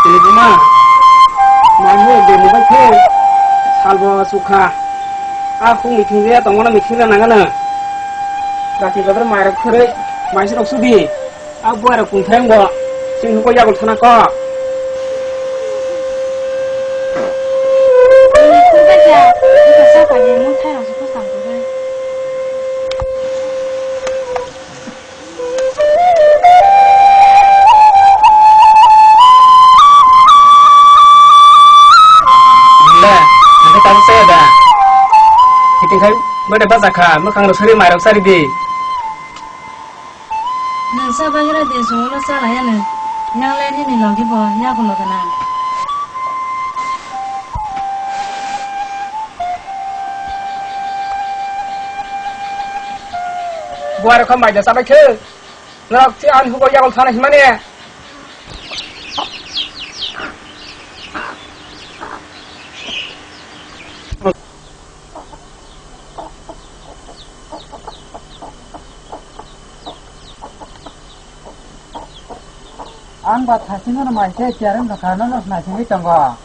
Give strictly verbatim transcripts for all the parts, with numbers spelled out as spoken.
Tini buma, manwi bini bai khe salbo sukha. A khung miting je tongmano miting na nangano. Rati kodor mairok khoroi, maisirok sudi. A buairok kung thai wngbo. Chwng hwnkhe yagul thana kok. Le, nangkhe tabuk chaya da? Hiting khai bwdai bachakha, mwkhang rok sari, mairok sari di. Nwng sa bagra de chwngno chalaiya nwng, yang le nini logi bo yagulo gana. Buairok kha maida chabai khe. Norok si ani hugo yagol thana himani. Ang ba thasingno mai se chairman rok khana no naisingwi tongo.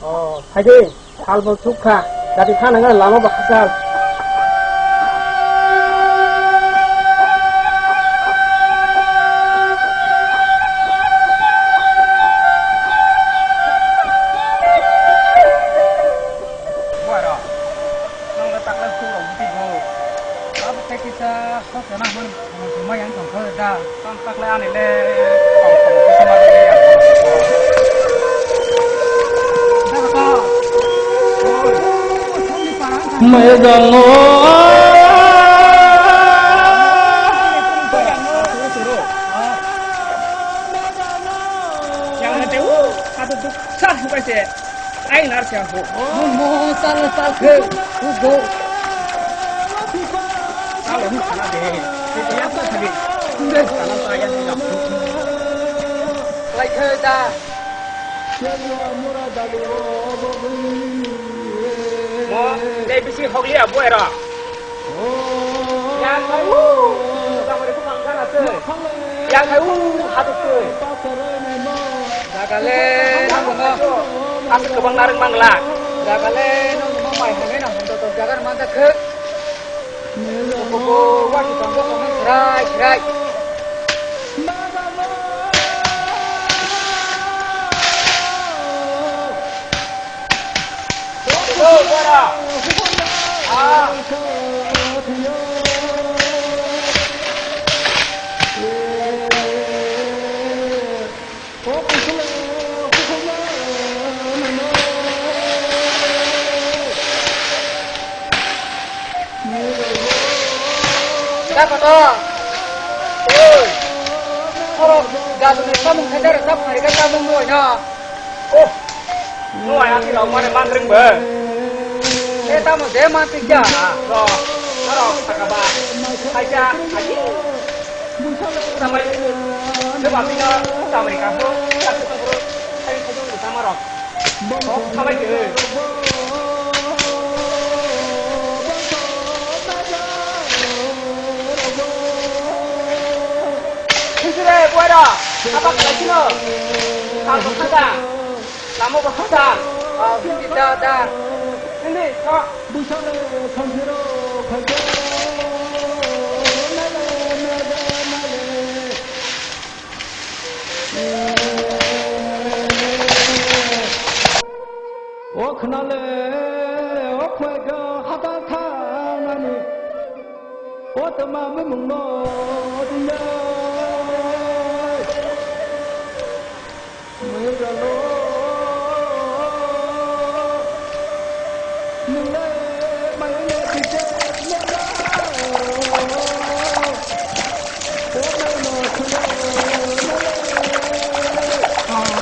O, phaidi, salbo thukha, dati thana gana lama ba khasal. Buairok, nangno takla khulok bwtwi bo. Abo tei kisa khokjana hwn. Tongthokma yang tongkha da. Tongthokle ani le tongthok kisa ma le yang tongkha. Da ka. Medango. Yang na teu, atu duk sar hukai se. Ai nar se ho. Mo, mo, sal, sal, ke. Go. Sal, hu, sana de. Lai khe da. Mo, tei bisi hokli abo ero. Yang kai u, samari ko mangkana se. Yang kai u, hadu se. Jagale, nang mo. Asik kebang nareng mangla. Jagale, nang mo mai hangai nang hondo to jagar manta khe. Ko ko ko, wa ki tang ko ko, serai, serai. Da koto. Oi. Oro gaduni samung khajar sa phari ka samung noi na. Oh. Noi ati rok mane manring ba. Eh, tamo de mantik ya. Ro. Ro saka ba. Aja. Aji. Samai. Coba pina samai kaso. Tapi keburu. Tapi keburu sama rok. Sisire, buaira, apa kalaisino? Kang bwkha da, lama bwkha da. Ah, hindi da, da. Hindi, kha. O khnale, o khwlaiga hata thanani, o tma mimungno dinai. Mwiralo.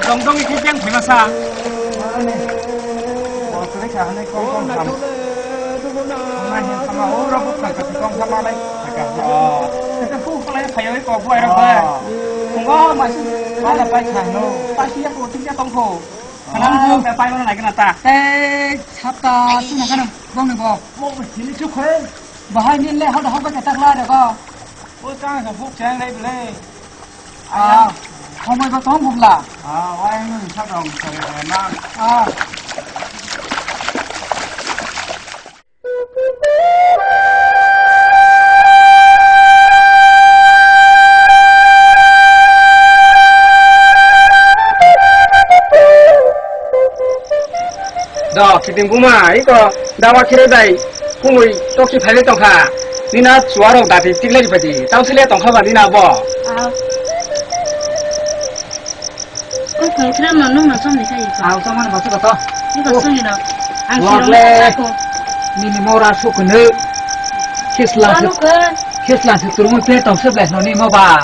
Dong dong ikhe beng phaima sa. Bo kwrwi sa hwnwi kong kong sam. Nai hin sama o rok bwkhang kasi kong sama lai. Kaka hu khlai phaiwi kok bo airok ba. Phungo masi bala pai kha no. Pasi ya ko tin ya tong kho. Khanang bu be pai mana lagi nata. Tei sapta suna kana bong ni bo. Bo sini chu khoi. Bahai ni le hal hal ba kata kla de ko. Bo chang sa buk chang dai bele. Ah, homoi ba tong buk la. Ah, wai nung sa dong sa na. Ah. Do, kiting buma, iko, dawa kire dai, kumui, toki phai tongkha, nina chuarok dati tiklai badi, tau sile tongkha ba nina bo. Ah. Kok phai khram no nung no som ni khai. Ang som no basu kato. Ni ko sung no. Ang sirong le. Nini mora su kunu. Kisla se. Anu ke. Kisla se turun pe tong se ble no ni mo ba.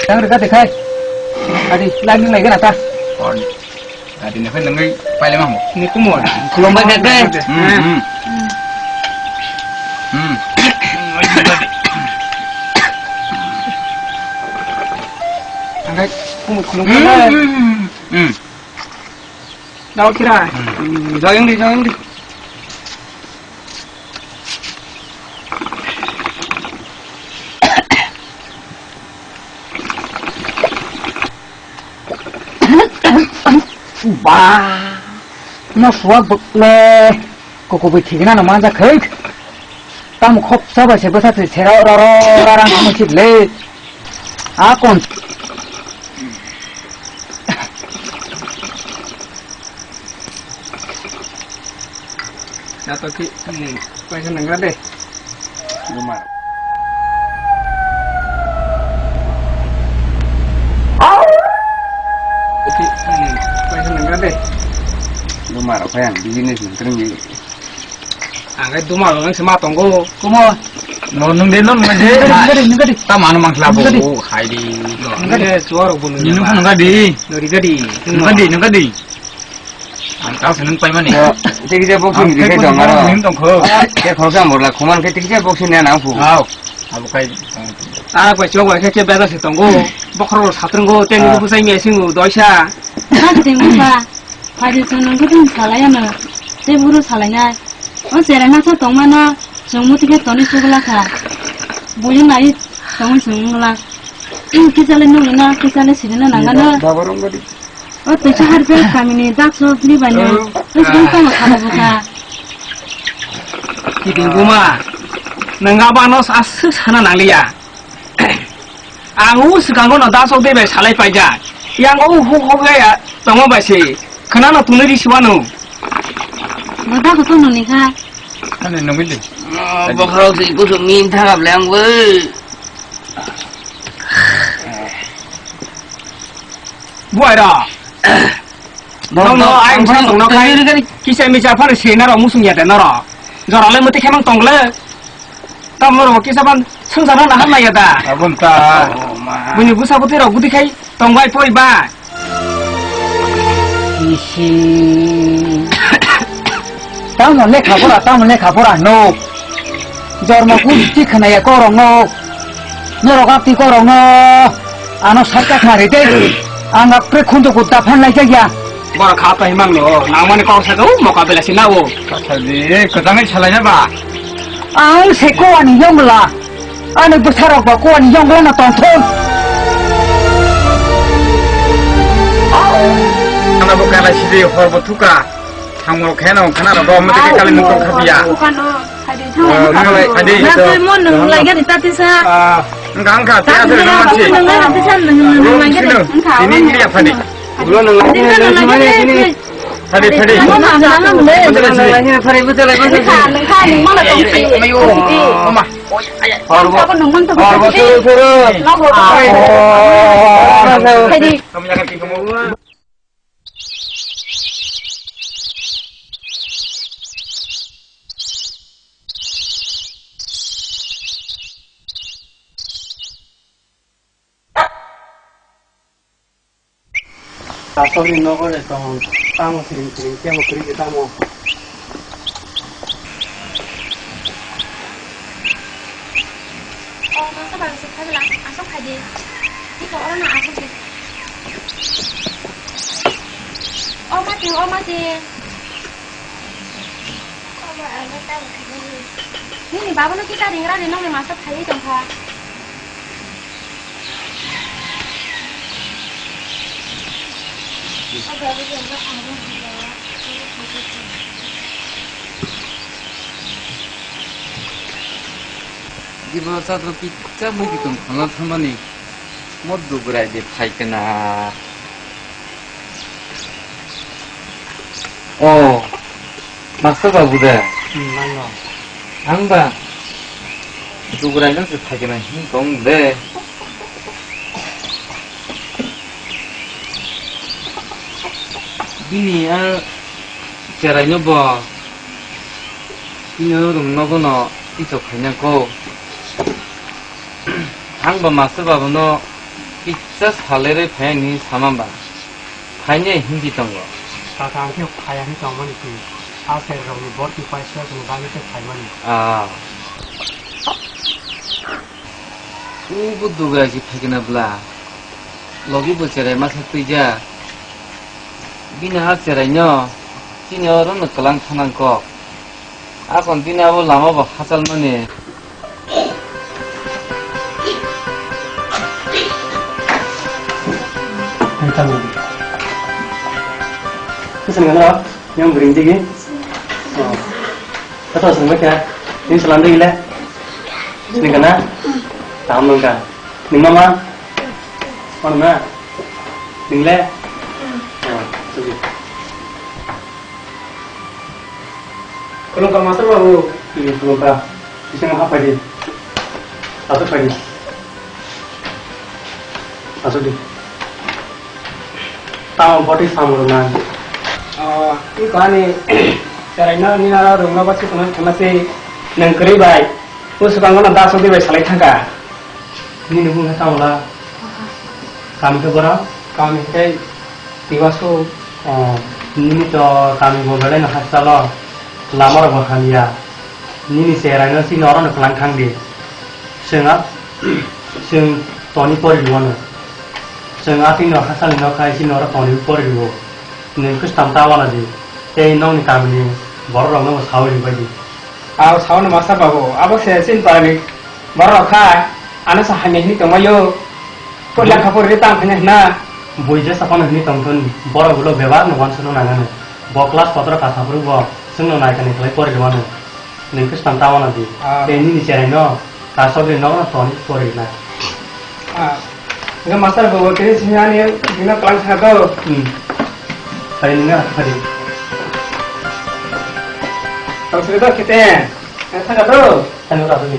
Tang rega dekhai. Adi, line nung lagi nata. On. Adi ne phai nungui paile mamu. Ni kumon. Khulumbai khe khe. Hmm, hmm. Hmm. Angkai kumon khulum. Hmm, hmm, hmm. Dawa kira. Hmm. Hmm, joyong di, joyong di. Ba, no suak bwkle, kokobwi thigna no manja khik. Tamo khok sabai se bwsa twi sera ro ro ra rang tamo chik le. A kon. Dato ki, hmm, paisa nanggra de. Bumar. Ki, hmm, paisa nanggra de. Bumar, apa yang business nangkring ni? Ang khe duma rok nang se ma tongo. Kumo. No, nung de, no, nung de. Nung gadi, nung gadi. Ta mano mang khlabo. Nung gadi. Oh, hai di. Nung gadi. Chuwa rok bo nung. Nung nung gadi. Nuri gadi. Nung gadi, nung gadi. Ang kau seneng pai mani. Tik je boxing di khe dong aro. Nung tong kho. Ke khorsa morla khoman khe tik je boxing ne nang phu. Au. Abo kai. Ah, koi chok khe ke beda se tongo. Bokhro satrungo, teni busai me singu doisa. Nang teng busa. Phai de chwng nung khe tini salai ano, tei buru salai nai. O cherai masa tong mano, chwng muti khe toni chugla kha. Bui nai tong chwng wngla. Kisa le nung na, kisa le siri na nang ano. O tei sa har pe kami ni dak so bli bai no. O chwng tong kha bo kha. Kiding buma, nang aba no aswk sana nang liya. Ang o swkango no dasok de bai salai paijak. Yang o hu hu bai tongma bai se. Khana no tunui ri siwano. Bo da ko to noni kha. Ani nungwi di. Bokhorok se kusuk min thangap le ang bo. Buai ra. Nokno ayang sa tongno khai. Kisa misa phano se naro musung ya de naro. Jorale muti khemang tongle. Tam noro kisa ban sung jana nahar na ya da. Abun ta. Buni busa buti rok buti khai tong bai pori ba. Isi. Tamo lekha pora, tamo lekha pora no. Jormo kusti khnaya korong no. Norok apni korokno ano sakta khnari tei ang apre khundu kutta phanlai jakya. Borok kha pai mangno, nangmani kok saka o moka belai si nao. Kathadi, kwtangwi salaina ba? Ang se kowani yongla. Ani bwsarok ba kowani yongla no tongthon. Ano bo kala sidi hor bo thuka. Thangmo khe no khana ro bo mutike kali mutong khabiya. Phadi, phadi. Wngkha, wngkha, tei aswk nang mansi. Nini liya phadi. Phadi, phadi. Ayo, ama. Horbo, horbo, suru, suru. Phadi. Asokni nogo de tong, tamo siring siring, kebo kwrwi de tamo. O, masa bagwi se phai bwla, asok phai di. Tito oro no asok di. O mati, o mati. Nini babono kisa ringra ri nokni masa phaiwi tongkha. Dibo chatrok kisa muitu tong khana thamani. Mo dugrai de phai kana. O, master babu de. Hmm, nang no. Ang ba dugrai no se phai kana hin tong de. Bini a cherai no bo. Bini rung no bono tito khaina ko. Ang ba master babu no kisa salerwi phai ni sama ba. Phaini hindi tongo. Kaka ang khe phai ani tongmani twi. A serrokni borti paisa chwng bagwi tei phaimani. Ah. Ubo dugra si phaikna bla. Logi bo cherai masa twija. Bini a cherai no chini oro no kwlang thanang kok. Akon bini abo lama bo hachal mani. Ang tamo. Kusun gana, yang bring digi. Oh. Kata sung baca. Ini selandai gila. Sini gana. Tamu ka. Ni mama. Mana? Ningle? Oh, sorry. Khulumkha master babu. Iya, khulumkha. Bisingo haphai di. Aswk phai di. Aswk di. Tamo boti samung rwna. Oh, ini kani. Cheraino nini oro rungno ba chwtwmani thangna tei nwng kwrwi bai. Bwswk ang bono da chongwi bai salai thangkha. Nini bumung khe tamo la? Kami khe borok? Kami khe Tiwasu. Oh, nini to kami bo belai no hastalo. Lama rok bo hamya. Nini cheraino chini oro no kwlang thang di. Chwng a, chwng toni pori rwano. Chwng a tini no hastani no khai chini oro toni pori rwo. Nwng khwstam ta wana di, tei nokni kamini borok rokno bo saui ringbai di. Abo saui no master babu, abo se chini parani borok rok kha, ano sa hamya hini tongmai o. Pori lekha pori ri tang khaina hwna. Bui jesa phano hini tongthun, borok ulo bebak no uansukna nangano. Bo class kotor kasa phuru bo chwngno naikani khlai pori rwano. Nwng khwstam ta wana di. Ah. Tei nini cheraino kasok di nokno toni pori na. Ah. Nga master bo tini sini ani dina plan sa ko. Hmm. Tadi nina tadi. Tang sini to kite. Nga sa ka to. Tani ora tadi.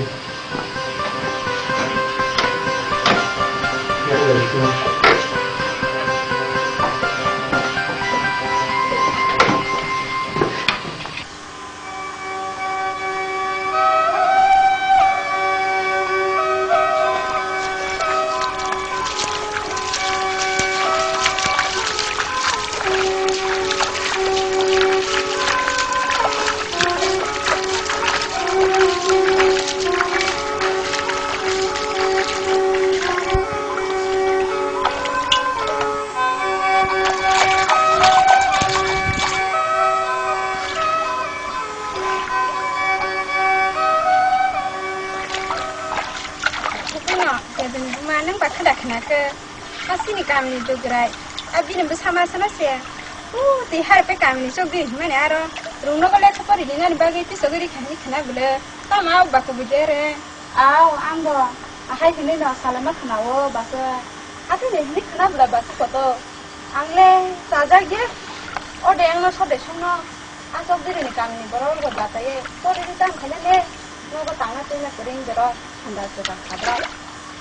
Haino, kebini buma nwng ba khada khna khe, asini kamini dugrai, abini bwsa ma sana se, u twi har pe kamini chok di himani aro, rungno go lekha pori dinani bagwi tisogwi rikha hini khna bwle, tamo au ba kubui de re. Au, ang bo ahai hinwi no salama khna o basa. Atwi ni hinwi khna bwla basa koto. Ang le chajak ye. O de ang no sode songno. Asok diri ni kami ni borok rok bata ye. Pori ri tang khaina le. Nogo tangna twina kwrwng borok. Handa se ba khabra.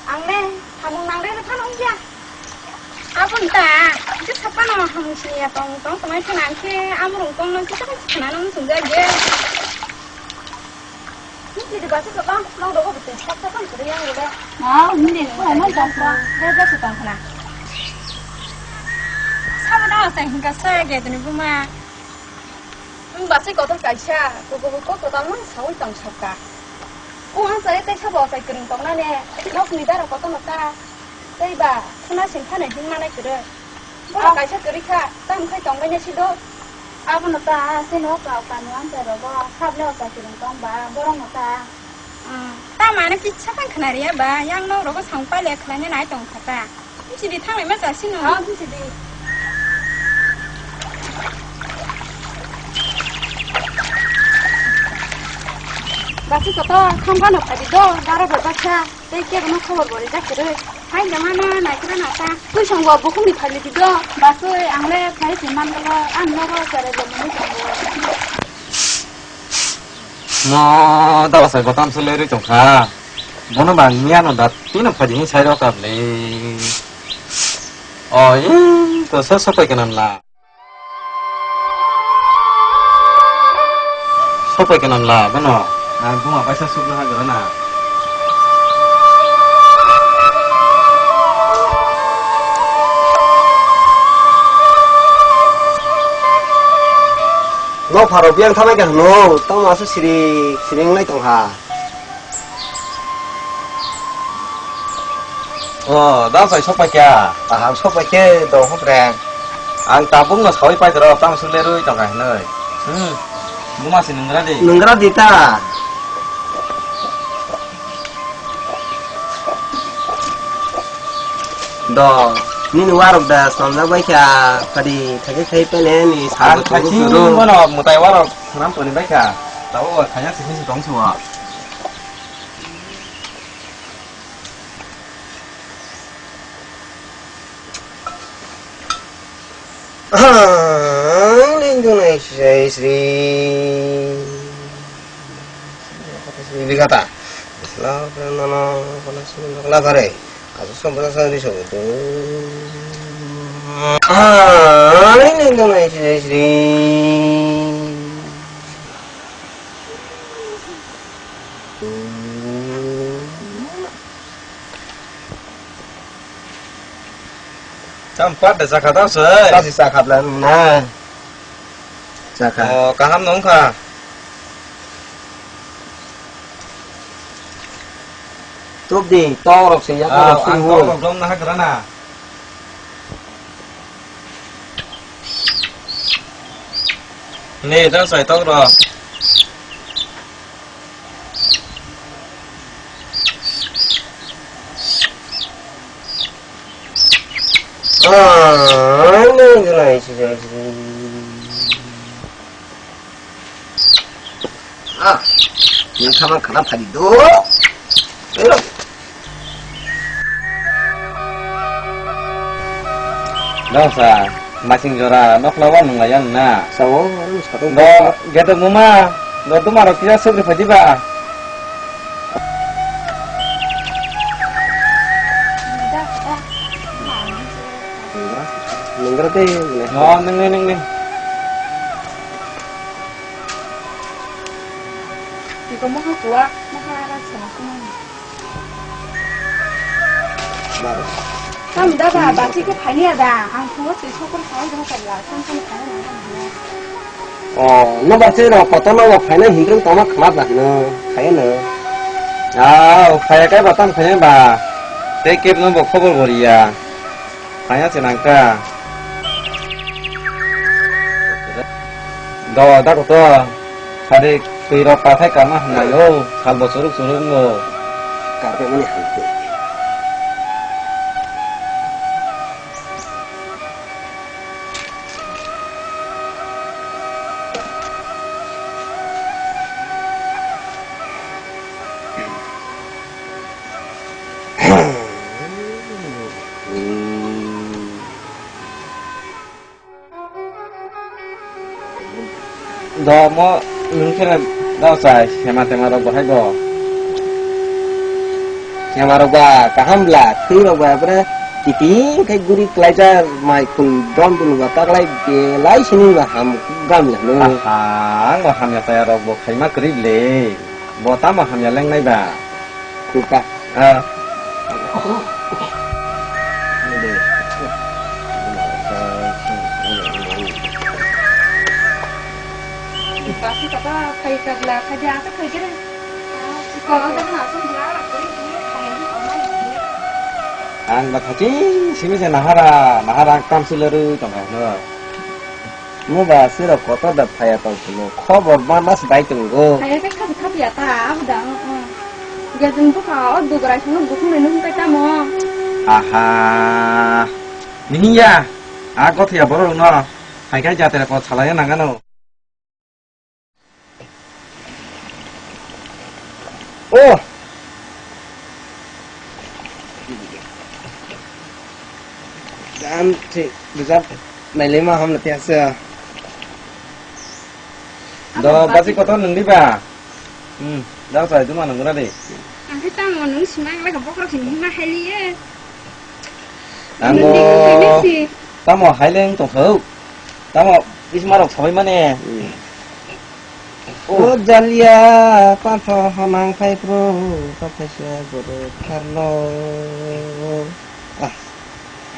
Ang le samung nang re phano ongya. Aboni ta. Kisa phano hamung sini ya tong tong tong ai phano ang khe amrung tong no kisa kisa khna no sung jak ye. Nini di basi kwbang, nang dogo bwtwi sak sak ang kwrwi yang rwle. Ah, nini ni kwlai man jak ba. Bebak se tong khna. Sabo no sai hingka sa ge tini buma. Ang basi kotor kaisa, kukubu ko kotor man sawi tong sakka. O ang sai tei sabo sai kwrwng tong nane, nok ni dara kotor no ta. Tei ba, khuna sing phano hing manai kwrwi. Borok kaisa kwrwi kha, tamo khai tongbaina sido. Abono ta, chini o kau kanu amchai rogo, khabni o chai kwrwng tong ba, borok no ta. Ah, tamo ano kisa phang khna riya ba, yang nok rogo sang paile khlaina nai tong kha ta. Bisi di thanglai ma chasino. Ah, bisi di. Basi kotor, thang phano phadi do, dara bai baksa. Tei kebo no khobor bo rijak kwrwi. Hai jama no naikhwra nasa. Twi song bo bukhuk ni phailwi di do. Basoi ang le phai se man galo, ang nogo chare bo mwnwi tongo. Mo da basai bo tamsuk le rwi tong kha. Bono ba miya no da tino phaidi hin sai rok kap le. O i to so so pai kana la. Sopai kana la bono? Na buma paisa sukna ha gana na. Nok pharo biyang thamai kha hwno, tamo aswk sirik siring lai tong kha. O, da sai sok pai kha? Kaham sok pai khe, dong hok reng. Ang tabuk no sawi pai toro, tamo suk le rwi tong kha hinwi. Hmm. Buma se nungra di. Nungra di ta. Do, nini warok da somjak bai kha, kadi thagi khai pele ni. Ang sabo thagi turu turu. Bono mutai warok khwnam toni bai kha. Tabo khanya sisi si tong suwa. Ang lindung nai sri sri. Sri kata. Isla pranana pala sri bakla bare. Asu sombra sangri sobo. Ang lindung nai sri sri. Tam pat da chakha tao se. Tasi chakha bla na. Chakha. Oh, kaham nong kha. Tup di, tok rok se yak rok se ang tok rok dom na ha gra na. Ne, tao sai tok rok. Ah, yang sama kena tadi do. Ayo. Dongsa, masing jora nokla wa nung layan na. Sawo, anu satu. Do, gedo muma, do duma rok kisa sugri phadi ba. Nenggra te, nenggra te. No, neng, neng, neng, neng. Iko maha kuwa, maha ara sama kuma. Tam da ba, ba ti ko phani ada, ang ko se sokol phai da ka la, sam sam phai na. Oh, no ba se ro koto no ba phai na hindrung tama khna ba no, phai no. Ah, phai kai ba tam phai ba. Te kep no bo khobor boriya. Phaiya se nangkha. Do, da ko to. Sari twi rok pathai karma hamnai o. Sal bo churuk churuk no. Karpe mani hamte. Do mo nwng khe do chai sema tema rok bo hai bo. Sema rok ba kaham bla, twi rok ba pore titi khai guri klaijak mai khun dom dulu ba taklai belai sini ba ham gam ya no. Aha, ang bo hamya chaya rok bo khaima kwrwi le. Bo tamo hamya lengnai ba? Kuka. Ah. Basi kata khai kabla khai dia ta khai kere. Ang ba khachi simi se nahara, nahara kam silaru tong no. Mo ba sirok kotor da phaya tong phungo, khobor ma mas bai tongo. Phaya khe khabi khabi ya ta, abo da, o, o. Gajung bwkha o dugra sino bukhung rino hwn kai tamo. Aha. Nihiya, a gothiya borok no, hai kai jatera ko salaya nangano. Oh! Dan thik, rijak nailai ma hamla tiya se. Do, basi kotor nung di ba? Hmm, da chai duma nung na di. Ang khe tamo nung sima ang laka bokrok sini hima hai liye. Ang nung di bo kung hai si. Tamo hai leng tong thau. Tamo isma rok sabai mane. Hmm. O jalia, patho honang phai phru, ta phaisa borok kharno. Ah.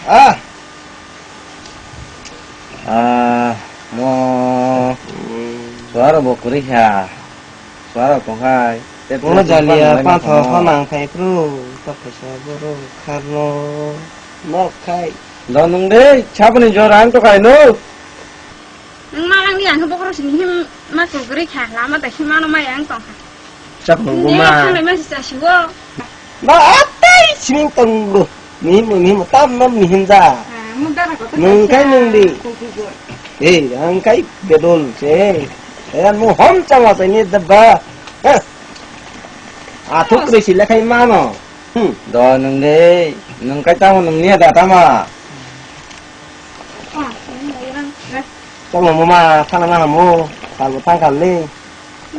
Ah. Ah, mo. Hmm. Suara bo kuri kha. Suara tong hai. O jalia, patho honang phai phru, ta phaisa borok kharno. Nok khai. Lo nung de, saboni jora ang to khai no. Nwng malangni ang khe bokhorok sini him ma kwrwi kha, lama da him ano maya wng tong kha. Chak nungbo ma. Thanglai ma si chasigo. Ma atai sining tongo. Mihim, mihim, tam no mihim ja. Ah, nwng dara kotor nwng kai nung di. Ei, ang kai bedol se. Ei, nwng hom chama se ni daba. Ha. Athuk resi lekhai mano. Hmm. Do nwng de, nwng kai tamo nwng niya da tama. Tamo mama thana ma hamu, salbo thang kal ni.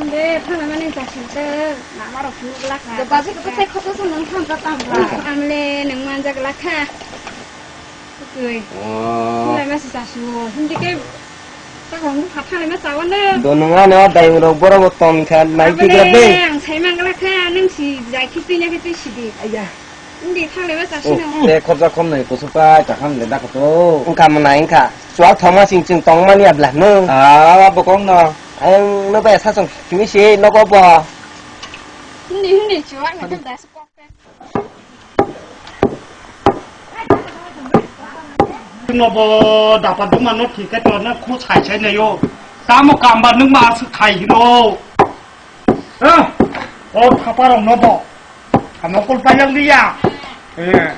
Nde thana mani jasin te, nama rok phunuk lakha. Do baji ko sai khoto sa nwng thang ka tang la. Amle nwng manja lakha. Koi. Oh. Lai ma si jasu. Hindi ke ta kong pha thang lai ma sa wan de. Do nwng ano dai rok boro bo ton kha nai ki gra de. Ang sai mang la Kha, nung si jai khi twi na khe twi sidi. Aya. Hindi thang le ba ta sino. Te khorja khom nai kusu pa ta kham le da kho to. Wngkha mwnai wngkha. Chuwak thoma sing chwng tong mani abla no. Ah, bokong no. Ang no ba sa chwng kimi si no ko bo. Hindi, hindi chuwak na da. Chwngno bo dapa duma no thik khe to na khu sai sai nayo. Tamo kamba nwng ma aswk khai hino. Eh, o thapa rok no bo. Kamo kul payang liya. Eh.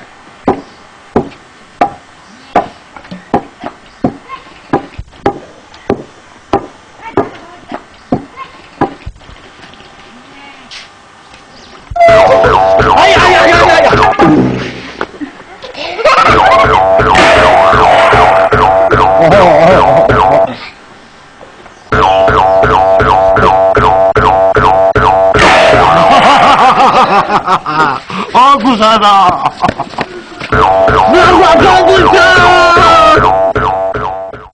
Ay, ay, ay, ay, ay, ay. O gusana.